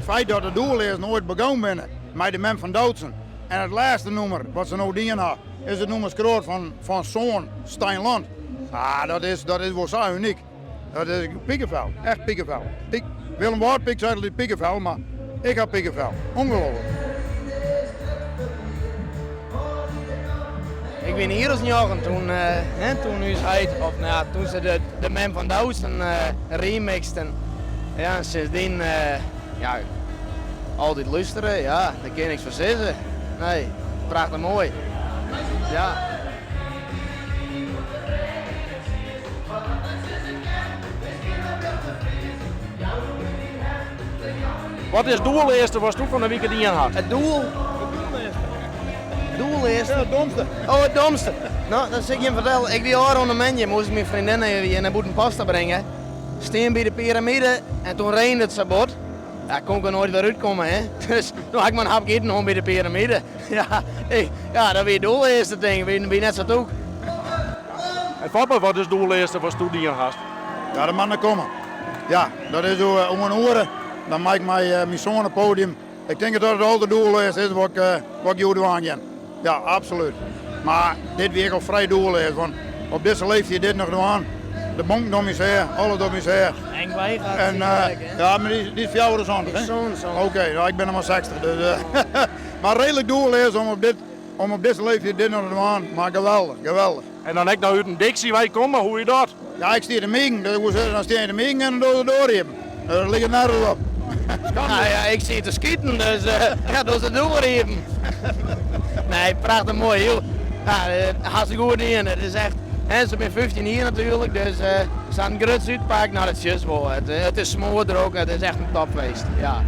feit dat de Doelleazen oait begûn binne mei de mem fan Doutzen en it lêste nûmer wat se no dien ha is it nûmer Skroat fan soan Stijn Land. Ah, dat is, dat is wol sa unyk. Dat is pikefel, echt pikefel. Pik, Willem Wâldpyk seit altyd pikefel, mar ik ha pikefel. Ongelooflijk. Ik wie in jier as njoggen toen, hè, toen ús heit, of nou ja, toen se de, de Mem van Doutzen remixten. Ja, en sindsdien, ja, altyd lústere, ja, dêr kin niks fan sizze. Nee, prachtich moai. Ja. Wat is doelleaste watsto fan 'e wike dien hast? It doel? Doelleaste? Ja, it domste. Oh, it domste. No, dan sil ik jim fertelle. Ik wie ôfrûne moandei, moast ik myn freondinne even nei bûten pasta bringe. Stean by de piramide en toen reinde it sa bot. Ja, kon ik der noait wer útkomme, hè. Dus toen ha ik mar in hapke iten hân by de piramide. Ja, ik, ja, dat wie it doelleaste ding. Wie, wie net sa tûk. En Foppe, wat is doelleaste watsto dien hast? Ja, dat moat noch komme. Ja, dat is oer in oere. Dan mei ik mei myn soan op it podium. Ik tink dat it al it doelleaste is wat ik, wat ik hjoed dwaan gean. Ja, absolút. Mar dit wie ek al frij doelleas, want op dizze leeftiid dit noch dwaan, de bonken om ús her, alles om ús her. Henk Wijngaard En, ja, mar dy, dy is 74, hè? 77. Oké, nou, ik bin noch mar 60, dus. mar reedlik doelleas om op dit, om op dizze leeftiid dit noch te dwaan, mar geweldich, geweldich. En dan ek noch út in Dixie wei komme, hoe is dat? Ja, ik stie te migen, dus hoe dan stean je te migen en dan dogge se de doar iepen. Dat liket nergens op. Nou ja, ik siet te skiten, dus ja, doe de doar iepen. Nee, prachtich moai. Hiel, ja, hartstikke goed dien. It is echt, hè, se binne 15 jier natuerlik, dus sa'n gruts útpak, nou dat sjochst wol. It is smoardrok, it is echt in topfeest. Ja.